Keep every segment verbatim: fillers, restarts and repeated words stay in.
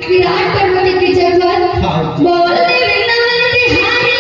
विराट पर्वत के चक्कर। हाँ जी। बोल दे वृंदावन बिहारी।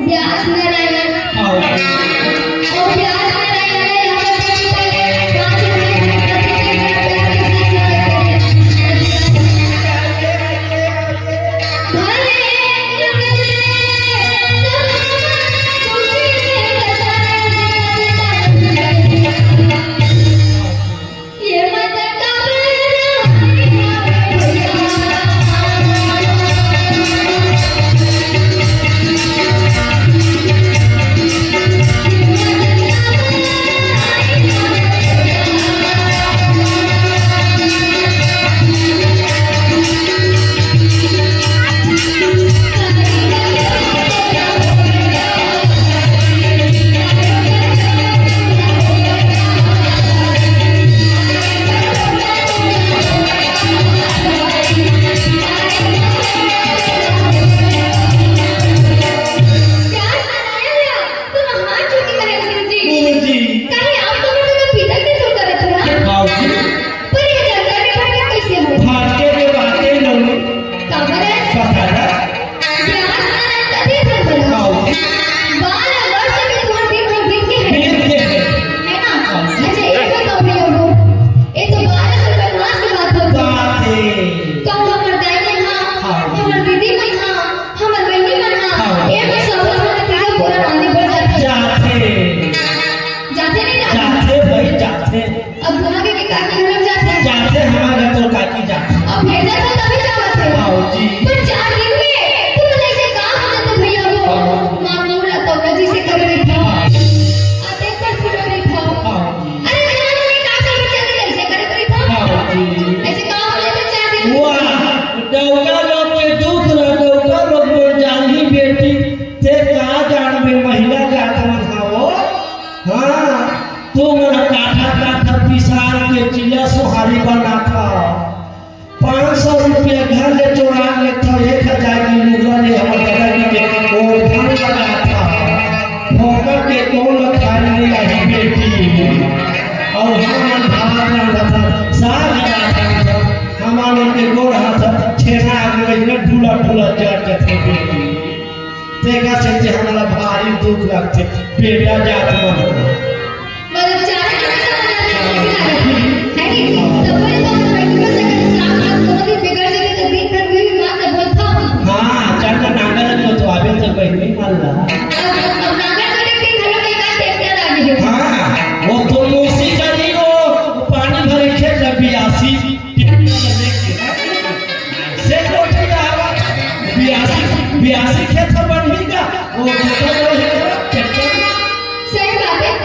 व्यास नारायण। हाँ। और व्यास नारायण ने यहाँ पर सबसे पहले पाँच रुपए की प्रतिक्रिया प्यार के साथ व्यक्त करें। भले गुरुजी। काहे आप तो मुझे तो पिता के तो करत हो ना? बाबूजी। पर ये जंगल में भटके कैसे हो? भटके के बाते नहीं। काबर है? पता ना। प्यास ना रहता थी घर पर। बाबूजी। बारह वर्ष में तुम्हारे दिन भर बीत के है। बीत के है। है ना? हाँ। अच्छा, एक बताओ भैया वो। ये तो बारह से पचास की बात होती है। बात है। तो हम बताएंगे ना, हाँ। हमारे दीदी मन हाँ, हमर बहिनी मन ह हाँ। एक सौ पचपन के पूरा माने बर जाथे। जाथे। जाथे नहीं जाथे? जाथे भाई, जाथे। अब तोहर के काकी घर जाथे? जाथे, हमार घर तो काकी जाथे। अब भेजा तो तभी जावत है। हाँ जी। पर चार दिन में तू मन ऐसे का हो जाते भैया वो? हाँ। मामूला तो जी से कर रही था। हाँ। अते पर सुन रही था। हाँ जी। अरे, मेरा मन का सब बच्चा के ऐसे करत रही था। हाँ जी। ऐसे का बोले तो चार दिन? वाह, डौका लोग के दूध ल डौका लोग बोल जानी बेटी, ते का जानबे महिला जात मन हवो। हाँ, तू मोला काठा काठा पिसान के चिल्ला सोहारी बनाथा। पाँच सौ रुपया घर ले चोरा लेथव, एक हजार के लुगरा ले हमर दादाजी के ओढ़न लगाथा। फोकट के कौन खाए ले आही बेटी? अउ हमन भात रांधत हन, साग रांधत हन, हमन के गोड़ हाथ छेना आगे में ढूला ढूला जर जथे बेटी। तेकर सेती हमला भारी दुख लगथे, बेटा जात मन। मतलब, चारा खाना सब बना के कैसे लागत है? है नहीं? तो बोले तो हम बैठ के सगन साफ साफ दोनों दिन बिगड़ जाते तो दिन भर वही बात बोलता हूँ। हाँ, चार का नांगर तो, तो आबे तो कहीं नहीं मानला। अब, अब नांगर तो एक दिन भर में एक आध ट्रैक्टर आ गई। हाँ, वो तो मौसी का नहीं, वो पानी भरे खेत में बियासी। से कोठी में आवा, बियासी, बियासी खेत ह बनही का? वो जोता जोत हे का? ट्रैक्टर। सही बात है।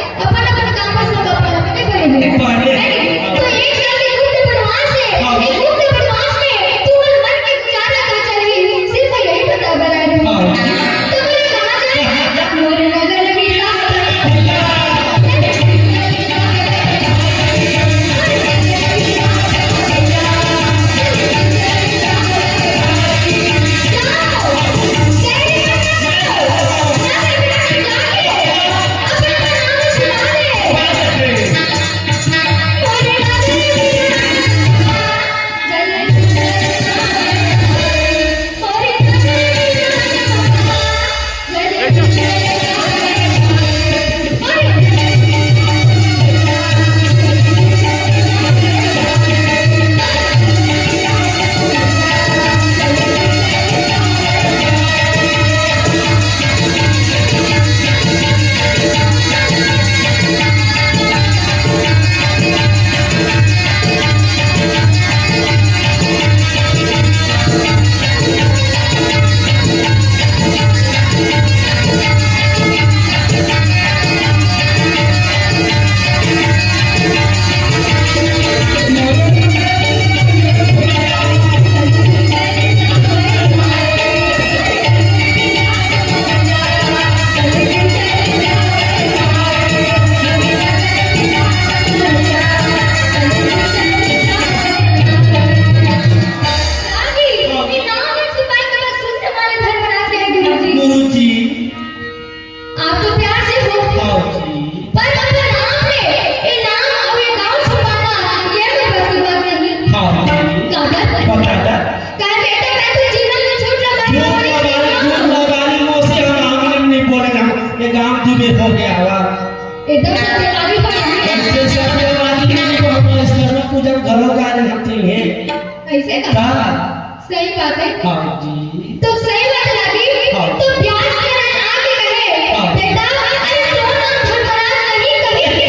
आप तो प्यार से हो, हाँ जी। पर अपने नाम में ये नाम और ये गाँव छुपाना, ये कोई बस की बात नहीं। हाँ जी। काबर? बता दा। काहे बेटा, मैं तो जीवन में झूठ लगाने झूठ वाली लगाने, नहीं हूँ। झूठ लगाने में से हम आंगन में नहीं बोले ना। ये गाँव तू में हो गया हवा। एकदम सत्यवादी हो गया। ऐसे सत्यवादी नहीं तो हम इस घर में पूजा घर में जा रहे हैं। ऐसे का? का? सही बात है। हाँ जी। तो सही बात लगी, हाँ। तो प्यार से आके कहे, हाँ। "बेटा, अरे तोर नाम धर्मराज नहीं कही के।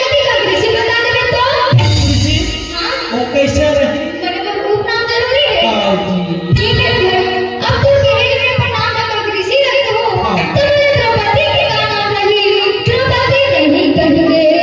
यदि हम ऋषि बता देबे तो?" ऋषि? हाँ। वो कैसे रही? मने वो रूप नाम जरूरी है। हाँ जी। ठीक है भैया, अब तू कहे कि मैं नाम का ऋषि रही हूँ, हाँ। तो मैंने द्रौपदी के का नाम नहीं, द्रौपदी नहीं कही के।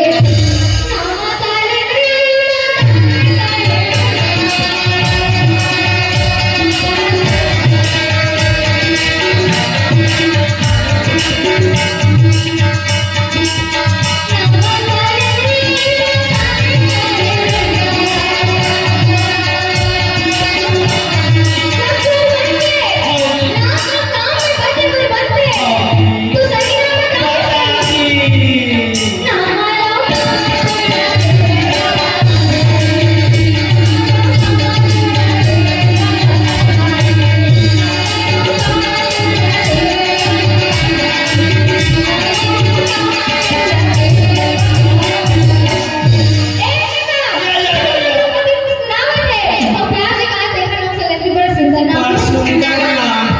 बात सुनकर ना।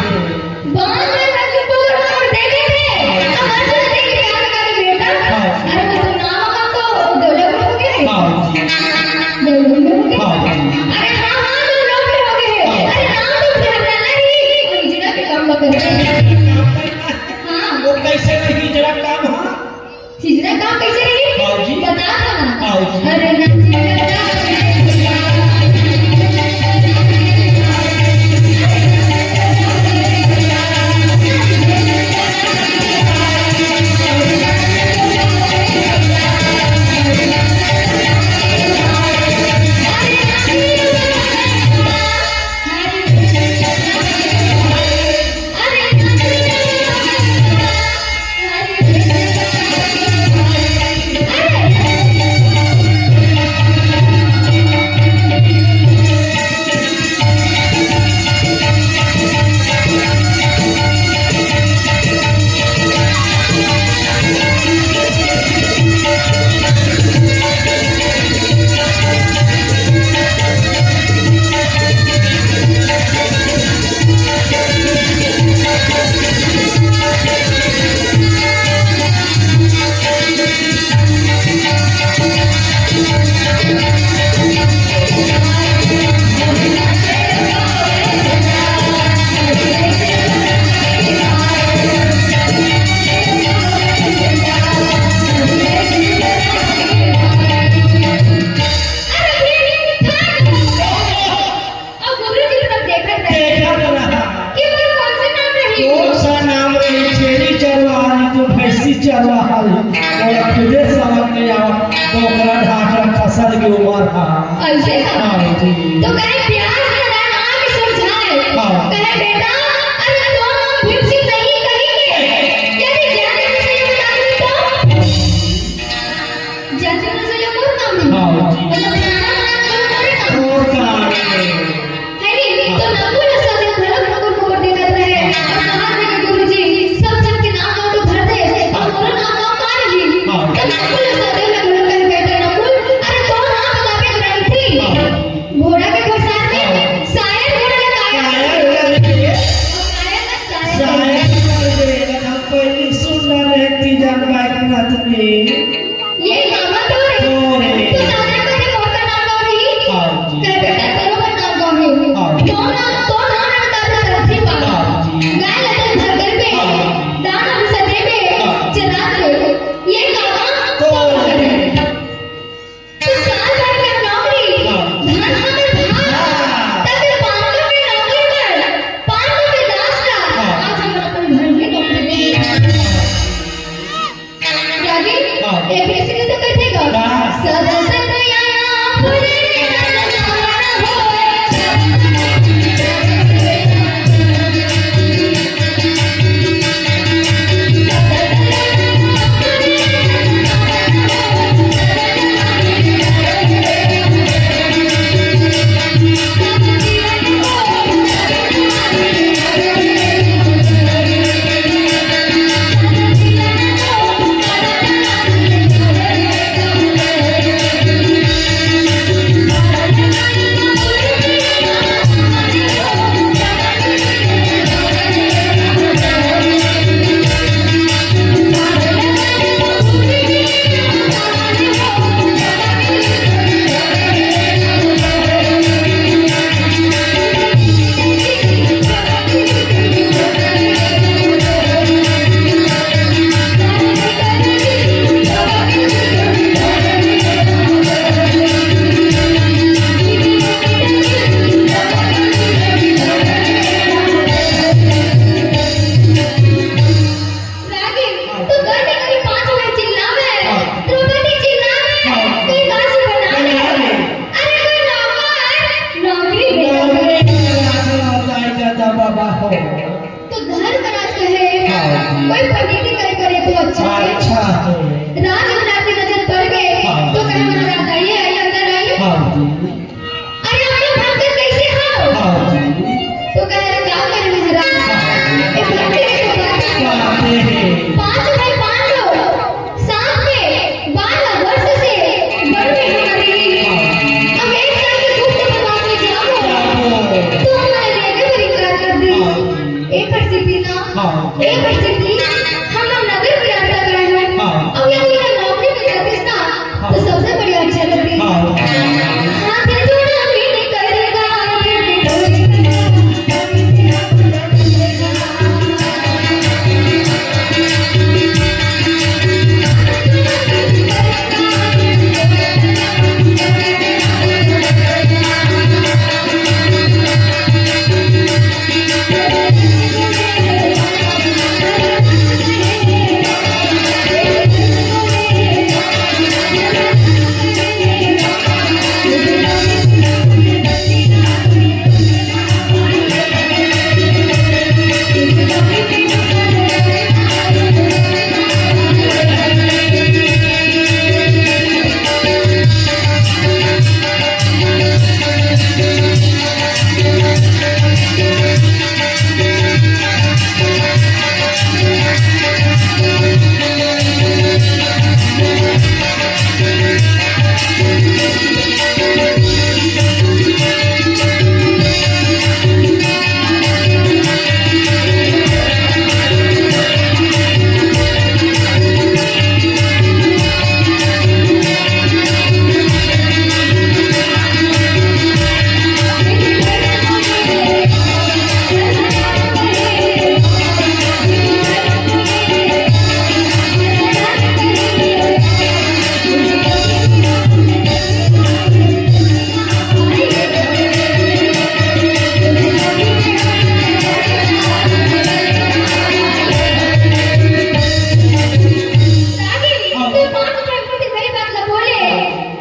बात में लगी बोल और देखे थे। अब हर जगह देखे क्या लगा कि बेटा, हाँ। अरे वो तो नाम का तो डेवलप हो गए। हाँ जी। डेवलप हो गए। हाँ जी। अरे हाँ, हाँ, डेवलप हो गए। हाँ। अरे नाम तो फिर हमारा नहीं, वो इजड़ा के काम का करते हैं। हाँ। वो कैसे नहीं इजड़ा काम, हाँ? हिजड़ा काम कैसे रही? बाबूजी। बता दो ना। बाबूजी। अरे ना हिजड़ा काम। अब गुरु जी तरफ देखत रहे। देखत रहा। कि वो कौन से नाम रही? कौन सा नाम रही? छेरी चरवाहा रही, तो भैंसी चरवाहा रही। और खुदे समझ नहीं आवा, तो ओकरा ढाकरा खसर के उमर हा। ऐसे का? हाँ जी। तो कहे प्यार से ना आके समझाए। हाँ। कहे बेटा, अरे तो नाम भीमसिंह नहीं कही के। यदि ज्ञान से बता दे तो? जैसे तैसे ये मोर काम है। हाँ जी। मतलब, खाना बनाना तो मोरे काम। मोर काम है। है नहीं? तो नकुल और सहदेव भलक मुकुर मुकुर देखत रहे। और कहा कि गुरुजी, सब जन के नाम गाँव तो भर दे, और मोर नाम गाँव का नहीं? हाँ। तो नकुल और सहदेव ने बोला, "कहे बेटा नकुल, अरे तो नाम बतावे ग्रंथी। हाँ। घोड़ा के घोड़सार में तो घर में कोई पांच भाई चिल्लावे, हाँ। द्रौपदी चिल्लावे, हाँ। कोई दासी बनावे। बनावे। अरे कोई नौकर, नौकरी में नौकरी में लगे। बाबा हो। तो धर्मराज कहे, हाँ। कोई पंडिती करे करे तो अच्छा है। अच्छा है। राज यमराज की नजर पड़ गए, हाँ। तो कहे, "महाराज, आइए, आइए, अंदर आइए।" हाँ जी। अरे, अपने भक्त कैसे हो? हाँ जी। तो कहे, "अरे, क्या करें महाराज? हाँ। ये भक्त है तो क्या करें?" क्या करें? पांच भाई पांडव, साथ में बारह वर्ष से बन रहे हमारे लिए। हाँ। अब एक साल के दुख तो बर्दाश्त में क्या हो? क्या हो? तो हमारे लिए भी इनकार कर दे। हाँ। एक बार सिद्धि ना, हाँ। एक बार सिद्धि, हम लोग नगर में रहता करें। हाँ। अब यदि मैं नौकरी में जाते ना, हाँ। तो सबसे बढ़िया अच्छा लगती। हाँ। हाथ जोड़ा भी नहीं करेगा।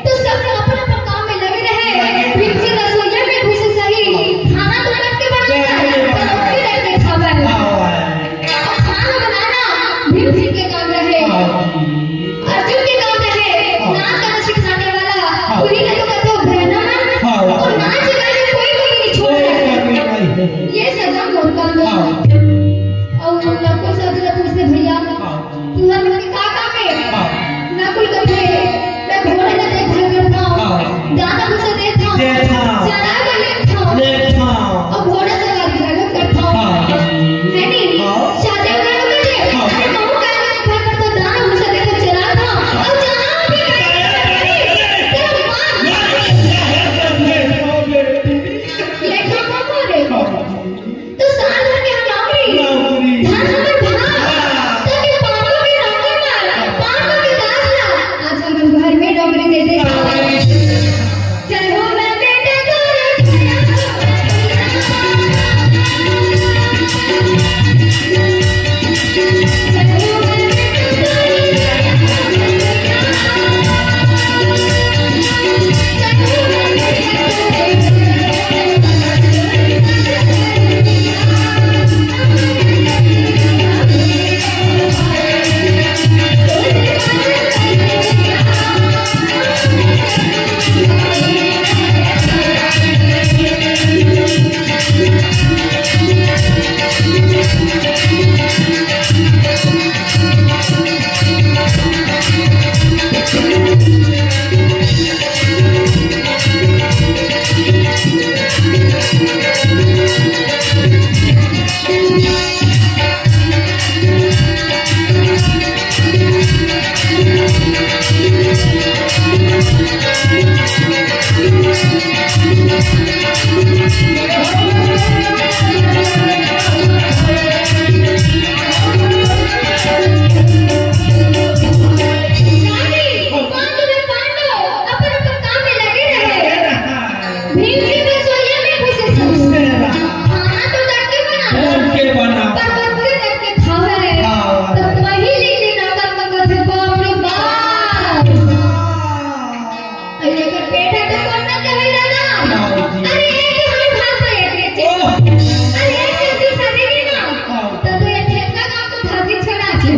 तो सब लोग अपन अपन काम में लगे रहे। भीम सिंह रसोईया में घुसे सही, खाना तो कट के बनाना, पर रोटी रख के खावे। हाँ, हाँ। और खाना बनाना भीम सिंह के काम रहे। हाँ। अर्जुन के काम रहे, हाँ। नाच गाना सिखाने वाला, हाँ। उन्हीं ने तो कहते हो ब्राह्मण। हाँ। और नाच गाने कोई कोई नहीं छोड़ कोई रहा। कमी नहीं है। ये सदा मोर काम है। हाँ। और लड़कों से अगर पूछते भैया, हाँ। तुहर मन के का काम हे? हाँ। नकुल कथे, मैं घोड़ा ला देखभाल करथंव। हाँ। दाना भूसा देथंव। देथंव। चराय बर लेगथंव। लेगथंव। अउ घोड़ा सवारी घलो करथंव। हाँ। हे नी? हाँ। सहदेव घलो कथे, हाँ। अरे महूं गाय ला देखभाल करथंव, दाना भूसा देथंव, चराथंव। अउ जहाँ भी गाय तेरा माँ। लेखा माँ बोले। हाँ। तो साल भर के हम नौकरी, नौकरी। धन हमर भाग, हाँ। ताकि पांडव के नौकर ला, पांडव के दास ला, आज हमन घर में नौकरी दे दे। हाँ। जय हो मैं बेटा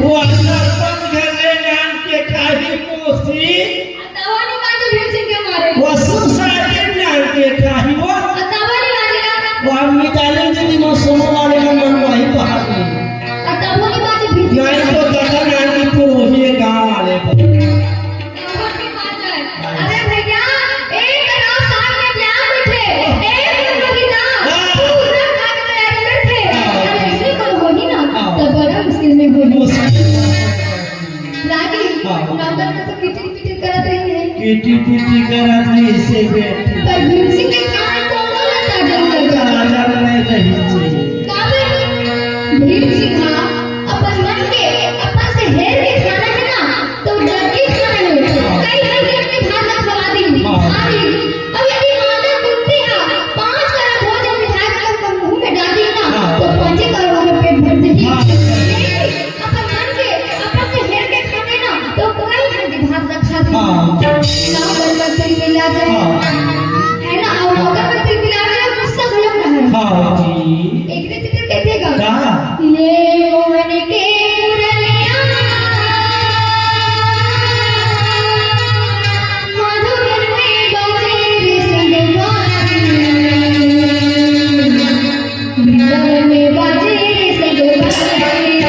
वो सरपंच घर ले नान के खाही कोसी। तवा नहीं बाजे भीम सिंह के मारे। वो सुसारे नान के खाही वो। तवा नहीं बाजे ना। वो हम निकालेंगे कि मैं सोने वाले का मन वही बाहर नहीं। तवा नहीं बाजे भीम सिंह। नहीं तो दादा नान की पुरोही है गाँव वाले को। तवा नहीं बाजे। अरे भैया, एक रात साथ में प्यार में थे, एक कविता, हाँ। पूरा घर में रहते थे। हाँ। अरे ऐसे कोई होही ना, हाँ। तो बड़ा मुश्किल में होही। मुश्किल। रागी, हाँ। नौकर को तो किटिर किटिर करत रही है। किटिर किटिर करत रही से बेटी। पर भीम सिंह के खान तो ना साजन लगा। साजन नहीं रही थी। काबर भीम सिंह अपन मन के, अपन से हेर के खाना है ना, तो जल्दी खाना नहीं। कई बार ये अपने भात में खवा दी, हाँ। खा ली। अब यदि माता कुंती हा पाँच करोड़ भोजन मिठाई अगर अपन मुंह में डाल दी ना, हाँ। तो पाँचे करोड़ में पेट भर जाई। हाँ। लेकिन अपन मन के, अपन से हेर के खाना है ना, तो कोई हंडी भात रखा दे। हाँ। ना बर्तन से मिला जाए। हाँ। है ना? और अगर बर्तन मिला जाए, गुस्सा गलत रहे। हाँ जी। एक दिन चित्र कहते का? का? ले मोहन के मुरलिया, मधुबन में बाजे रे संगवारी। वृंदावन में बाजे रे संगवारी।